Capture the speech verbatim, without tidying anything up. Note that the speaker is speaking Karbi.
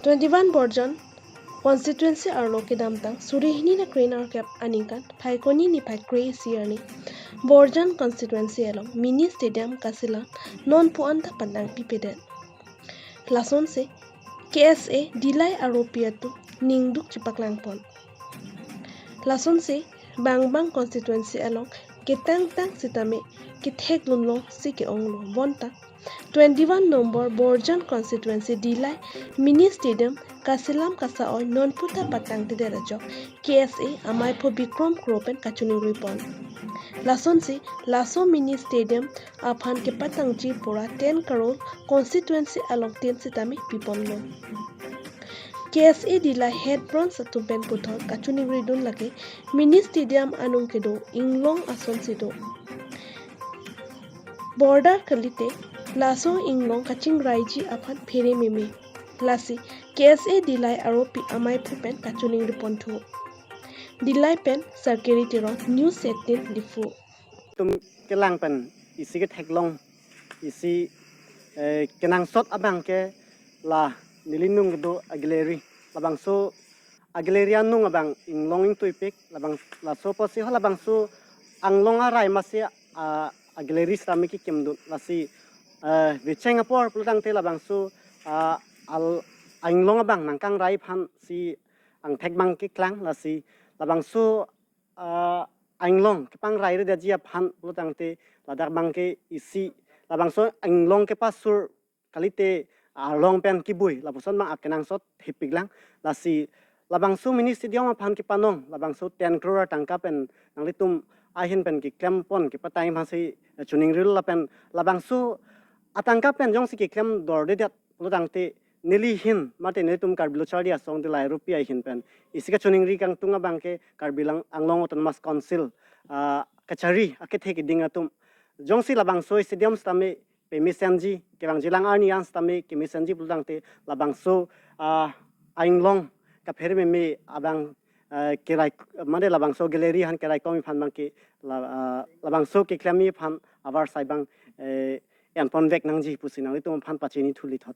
Twenty-one Borjan constituency arlo kedamtang suri hini ra kre-nerkep aningkan Phaikuni niphai kre-isi arni Borjan constituency along mini stadium kaselam non pu-an ta patang pipedet. Lasonsi K S A Dillai aropi atum ningduk chepaklangpon. Lasonsi bang bang constituency along ketangtang sitame kethek lunlongsi ke-onglo bonta twenty-one number Borjan constituency Dillai mini stadium kaselam kasa-oi non pu ta patangtedet ajok K S A amaiphu Bikram Kro pen kachiningripon. Lasonsi laso mini stadium aphan kepatangji pura ten crore constituency along tin sitame piponlo. K S A Dillai head branch atum pen puthot kachiningridun lake mini stadium anung kedo inglong asonsi do. Border kalite laso inglong kachingraiji aphan phere meme. Lasi K S A Dillai aropi amaiphu pen kachiningriponthu. Dillai pen Sarkiri Teron, News eighteen Diphu. Tum kelang pen isi ketheklong, isi eh, kenangsot abang ke la neli nung kedo a-gallery. Labangso a-gallery anung abang inglong ingtuipik, labang laso apotsi ho labangso anglong arai masi a, a-gallery sitame kekimdun. Lasi eh, vecheng apor pulotangte labangso ah, al inglong abang nangkangrai aphansi angthek abang keklang. Lasi labangso ah, inglong kepangraidetji aphan pulotangte ladak abang ke isi labangso inglong kepasur kalite arlong pen kebui lapuson abang akenangsot thepiklang. Lasi labangso mini stadium aphan kepanong labangso ten crore atangka pen nanglitum ahin pen keklempon kepatang aphansi eh, chiningrilo lapen labangso atangka pen jongsi keklem dordedet pulotangte neli hin mate nelitum Karbi Lo Charli Asong Dillai aropi ahin pen isi kachiningri kangtung abang ke Karbi Lang-, Anglong Autonomous Council ah, kachari akethe keding atum jongsi labangso stadium sitame pemesenji, kevangjilang arni an sitame kemesenji pulotangte labangso ah, inglong kaphere meme abang eh, kerai mane labangso gallery aphan keraikom aphan abang ke la, ah, labangso keklemji aphan avarsai abang eh, enponvek nangji pusi nanglitum aphan pachini thuli thot.